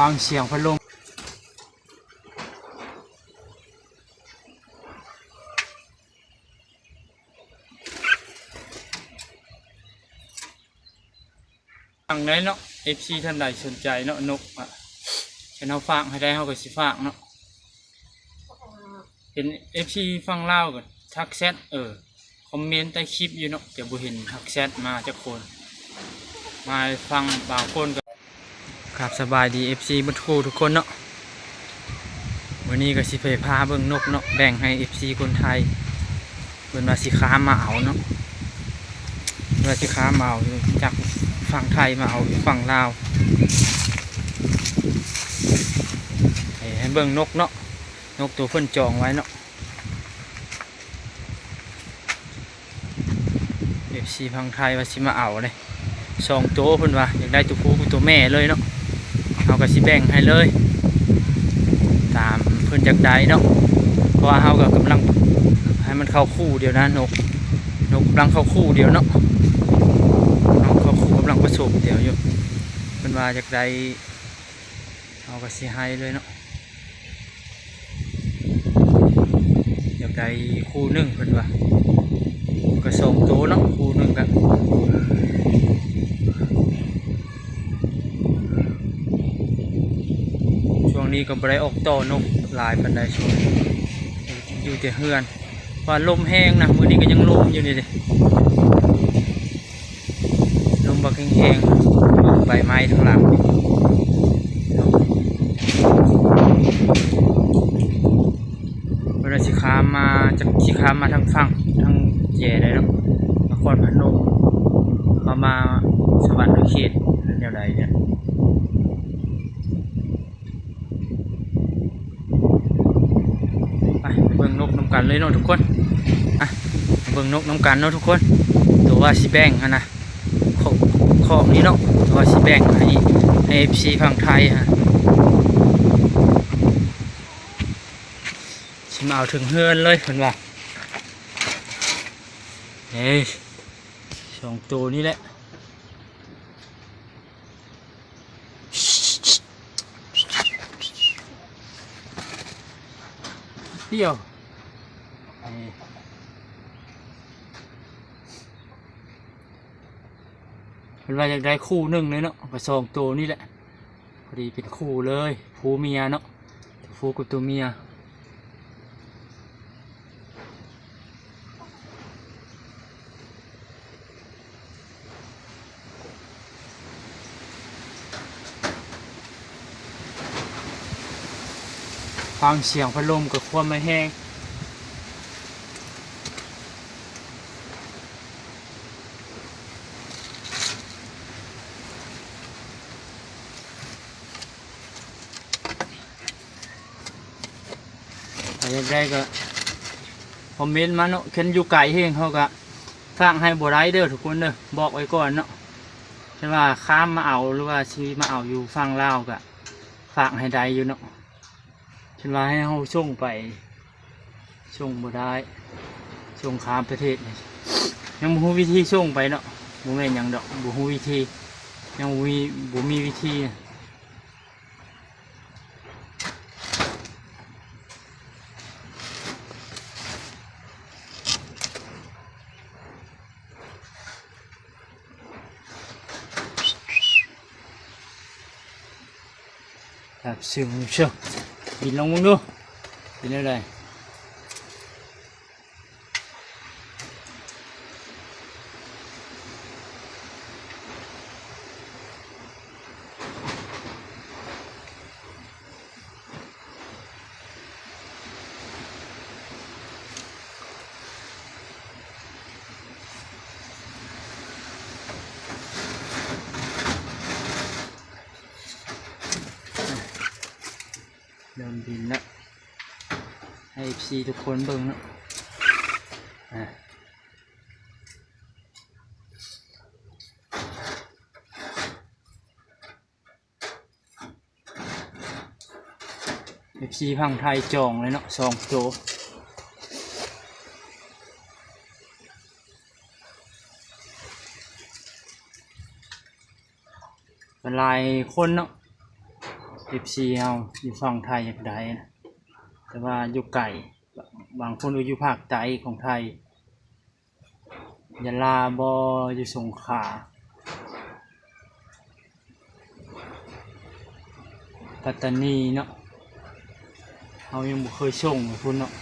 ຟັງສຽງພັດລົມ. ຟັງໄດ້ເນາະ ເອັຟຊີ ທ່ານໃດສົນໃຈເນາະ ນົກອະ ຄັນເຮົາຝາກໃຫ້ໄດ້ ເຮົາກໍຊິຝາກເນາະ. ເຫັນເອັຟຊີຝັ່ງລາວກໍທັກແຊັດ ເອີ ຄອມເມັນໃຕ້ຄລິບຢູ່ເນາະ ແຕ່ບໍ່ເຫັນທັກແຊັດມາຈັກຄົນ. ມາຟັງບາງຄົນກໍ ຄັບ ສະບາຍດີ ເອັຟຊີ ເບິດຄູ່ທຸກຄົນເນາະ. ມື້ນີ້ກໍຊິໄປພາເບິ່ງນົກເນາະ ແບ່ງໃຫ້ ເອັຟຊີ ຄົນໄທ ເພິ່ນວ່າຊິຂ້າມມາເອົາເນາະ ເພິ່ນວ່າຊິຂ້າມມາເອົາ ຈາກຝັ່ງໄທມາເອົາຢູ່ຝັ່ງລາວ. ໃຫ້ ໃຫ້ເບິ່ງນົກເນາະ ນົກໂຕເພິ່ນຈອງໄວ້ເນາະ. ເອັຟຊີ ຝັ່ງໄທວ່າຊິມາເອົາເດ້ ສອງໂຕ ເພິ່ນວ່າຢາກໄດ້ໂຕຜູ້ກັບໂຕແມ່ເລີຍເນາະ. ເຮົາກໍຊິແບ່ງໃຫ້ເລີຍ ຕາມເພິ່ນຢາກໄດ້ເນາະ ເພາະວ່າເຮົາກໍກຳລັງໃຫ້ມັນເຂົ້າຄູ່ດຽວນະ ນົກ ນົກກຳລັງເຂົ້າຄູ່ດຽວເນາະ ກຳລັງເຂົ້າຄູ່ ກຳລັງປະສົມດຽວຢູ່. ເພິ່ນວ່າຢາກໄດ້ ເຮົາກໍຊິໃຫ້ເລີຍເນາະ ຢາກໄດ້ຄູ່ໜຶ່ງເພິ່ນວ່າ ກໍສອງໂຕເນາະ ຄູ່ໜຶ່ງກະ ຊ່ວງນີ້ກໍບໍ່ໄດ້ອອກຕໍ່ນົກຫຼາຍປານໃດ ຊ່ວງນີ້ຢູ່ແຕ່ເຮືອນ ວ່າລົມແຮງນະ ມື້ນີ້ກໍຍັງລົມຢູ່ນີ້ເດ້. ລົມບັກແຮງໆ ໃບໄມ້ທາງຫຼັງ ເພິ່ນວ່າຊິຂ້າມມາ ຈັກຊິຂ້າມມາທາງຝັ່ງ ທາງແຈໃດເນາະ ນະຄອນພະນົມ ເຂົ້າມາສະຫວັນນະເຂດ ແນວໃດນີ້. ໄປ ໄປເບິ່ງນົກນຳກັນເລີຍເນາະທຸກຄົນ ອ່ະ ໄປເບິ່ງນົກນຳກັນເນາະທຸກຄົນ ໂຕວ່າຊິແບ່ງຫັ້ນນະ ຄອກ ຄອກນີ້ເນາະ ໂຕວ່າຊິແບ່ງໃຫ້ ໃຫ້ ເອັຟຊີ ຝັ່ງໄທຫັ້ນ ຊິມາເອົາເຖິງເຮືອນເລີຍເພິ່ນວ່າ ເອີ ສອງໂຕນີ້ແຫຼະ. ດຽວ ເພິ່ນວ່າຢາກໄດ້ຄູ່ໜຶ່ງເລີຍເນາະ ກໍສອງໂຕນີ້ແຫຼະ ພໍດີເປັນຄູ່ເລີຍ ຜູ້ເມຍເນາະ ໂຕຜູ້ກັບໂຕເມຍ. ຟັງສຽງພັດລົມກໍຄວາມມາແຮງ. ໃຜຢາກໄດ້ກໍຄອມເມັນມາເນາະ ຄັນຢູ່ໄກແຮງເຮົາກໍຝາກໃຫ້ບໍ່ໄດ້ເດີທຸກຄົນເດີ ບອກໄວ້ກ່ອນເນາະ. ຄັນວ່າຂ້າມມາເອົາ ຫຼືວ່າຊິມາເອົາຢູ່ຝັ່ງລາວກໍຝາກໃຫ້ໄດ້ຢູ່ເນາະ. ເພິ່ນວ່າໃຫ້ເຮົາສົ່ງໄປ ສົ່ງບໍ່ໄດ້ ສົ່ງຂ້າມປະເທດ ຍັງບໍ່ຮູ້ວິທີສົ່ງໄປເນາະ. ບໍ່ແມ່ນຫຍັງດອກ ບໍ່ຮູ້ວິທີ ຍັງບໍ່ມີ ບໍ່ມີວິທີ. ຄັບ ຊຶມ ເຊີ ບິນລົງເບິ່ງດູ ເປັນແນວໃດ? ເລີ່ມບິນແລ້ວ ໃຫ້ເອັຟຊີທຸກຄົນເບິ່ງເນາະ ອ່າ ເອັຟຊີຝັ່ງໄທຈອງເລີຍເນາະ ສອງໂຕ. ຫຼາຍຄົນເນາະ ເອັຟຊີເຮົາຢູ່ຝັ່ງໄທກໍໄດ້ນະ ແຕ່ວ່າຢູ່ໄກ ບາງຄົນກໍຢູ່ພາກໃຕ້ຂອງໄທ ຍະລາບໍ ຢູ່ສົງຂາ ປັດຕານີເນາະ ເຮົາຍັງບໍ່ເຄີຍສົ່ງໄປພຸ້ນເນາະ.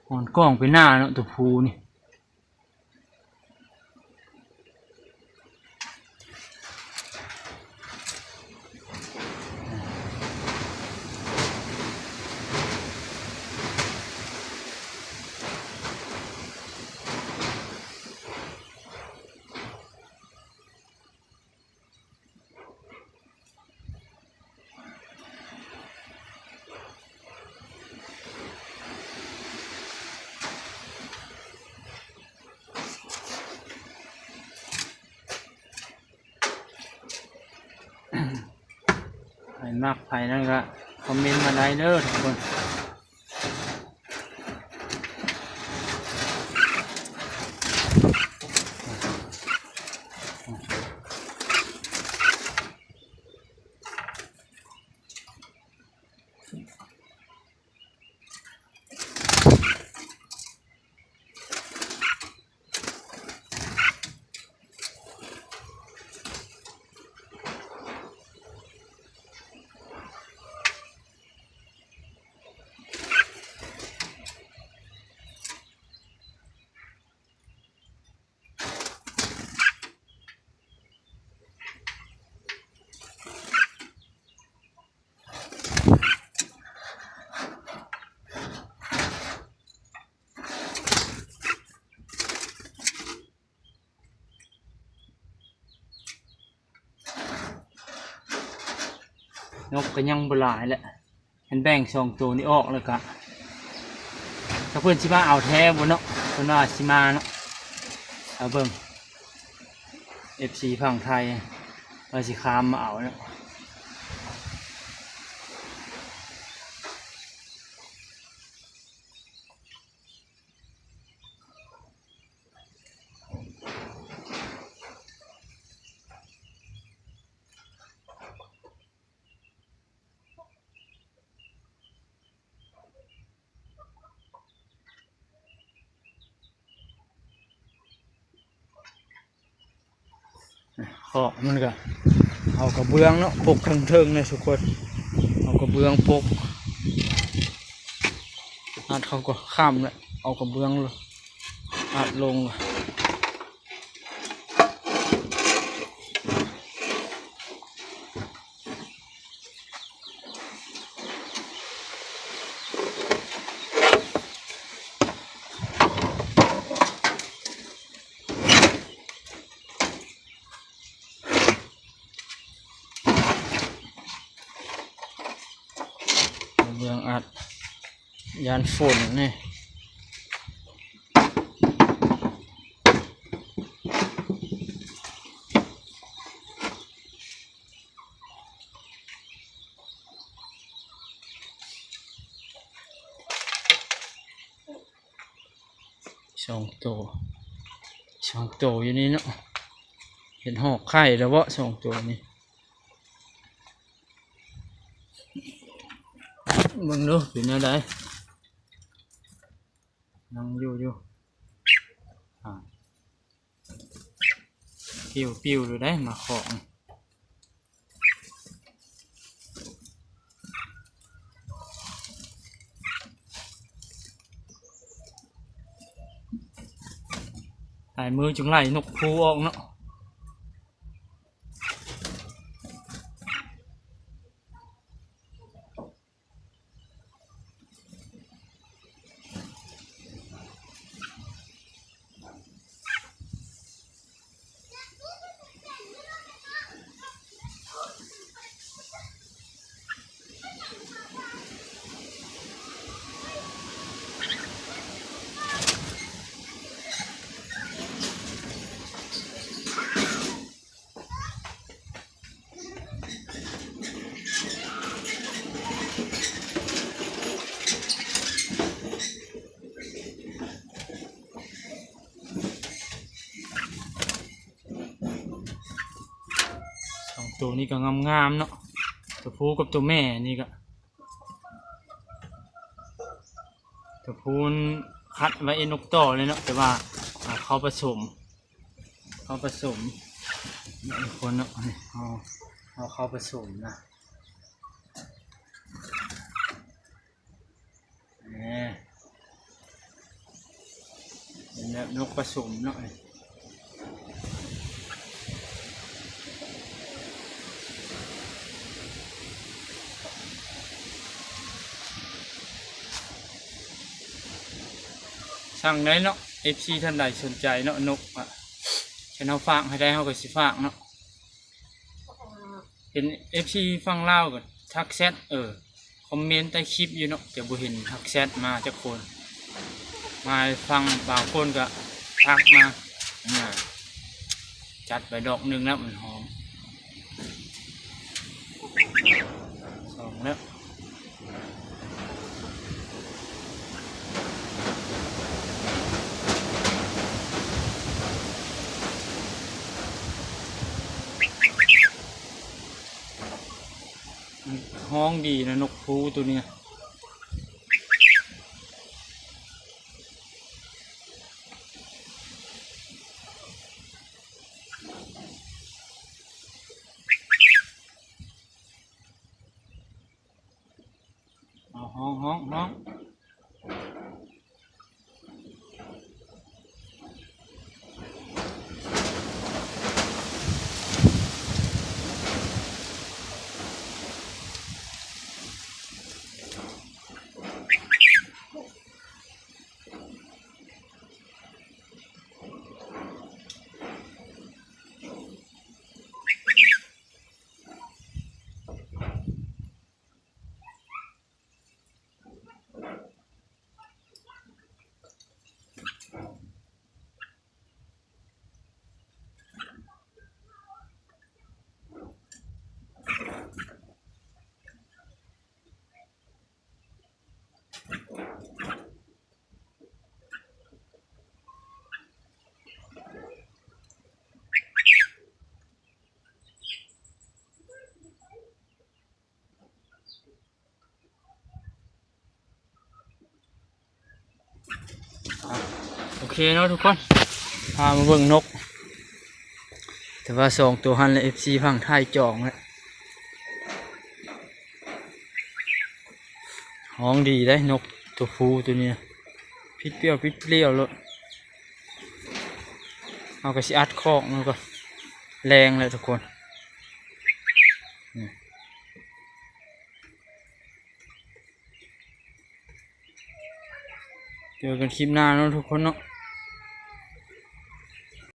ອ່ອນກ້ອງໄປໜ້າເນາະ ຕົວຜູ້ນີ້. ໃຜມັກໃຜນັ້ນກໍຄອມເມັນມາໄດ້ເດີທຸກຄົນ. ນົກກໍຍັງບໍ່ຫຼາຍແຫຼະ ມັນແບ່ງສອງໂຕນີ້ອອກແລ້ວກະ ຖ້າເພິ່ນຊິມາເອົາແທ້ບໍ່ເນາະ ເພິ່ນວ່າຊິມາເນາະ ເອົາເບິ່ງ ເອັຟຊີຝັ່ງໄທວ່າຊິຂ້າມມາເອົາເນາະ. ຄອກມັນກະເອົາກະເບື້ອງເນາະ ປົກເທິງໆ ນີ້ທຸກຄົນ ເອົາກະເບື້ອງປົກ ອັດເຂົາກໍຄ້ຳແຫຼະ ເອົາກະເບື້ອງອັດລົງ. ເບື້ອງອັດ ຢ້ານຝົນນີ້ ສອງໂຕ ສອງໂຕຢູ່ນີ້ເນາະ ເຮັດຮອກໄຂ່ແລ້ວເບາະ ສອງໂຕນີ້ ເບິ່ງດູເປັນແນວໃດ. ຍັງຢູ່ຢູ່ ອ່າ ປິວໆ ຢູ່ໄດ໋ ມາຂອງ ຫຼາຍມື້ຈຶ່ງໄລ່ນົກພູອອກເນາະ. ເ ຕົວນີ້ກໍງາມໆເນາະ ຕົວຜູ້ກັບຕົວແມ່ນີ້ກໍ ຕົວຜູ້ຄັດໄວ້ເອັນນົກຕໍ່ເລີຍເນາະ ແຕ່ວ່າ ອ່າ ເຂົ້າປະສົມ ເຂົ້າປະສົມ ນີ້ທຸກຄົນເນາະ ນີ້ເຮົາ ເຮົາເຂົ້າປະສົມນະ ນີ້ ເປັນແບບນົກປະສົມເນາະ ສັ່ງໄດ້ເນາະ ເອັຟຊີ ທ່ານໃດສົນໃຈເນາະ ນົກອະ ຄັນເຮົາຝາກໃຫ້ໄດ້ ເຮົາກໍຊິຝາກເນາະ. ເປັນເອັຟຊີຝັ່ງລາວກໍທັກແຊັດ ເອີ ຄອມເມັນໃຕ້ຄລິບຢູ່ເນາະ ແຕ່ບໍ່ເຫັນທັກແຊັດມາຈັກຄົນ ມາຝັ່ງບາງຄົນກໍທັກມາ ອ່າ ຈັດໄປດອກໜຶ່ງແລ້ວ ມັນຫອມ ສອງແລ້ວ. ຮ້ອງດີນະ ນົກພູໂຕນີ້. ເອົາ ຮ້ອງ ຮ້ອງ ຮ້ອງ. ໂອເຄເນາະທຸກຄົນ ພາມາເບິ່ງນົກ ແຕ່ວ່າສອງໂຕຫັ້ນແຫຼະ ເອັຟຊີຝັ່ງໄທຈອງແລ້ວ. ຮ້ອງດີເດ້ນົກໂຕຜູ້ໂຕນີ້ ປິດປ່ຽວປິດປ່ຽວໂລດ. ເຮົາກໍຊິອັດຄອກມັນກ່ອນ ແລງແລ້ວທຸກຄົນ. ເຈີກັນຄລິບໜ້າເນາະທຸກຄົນເນາະ.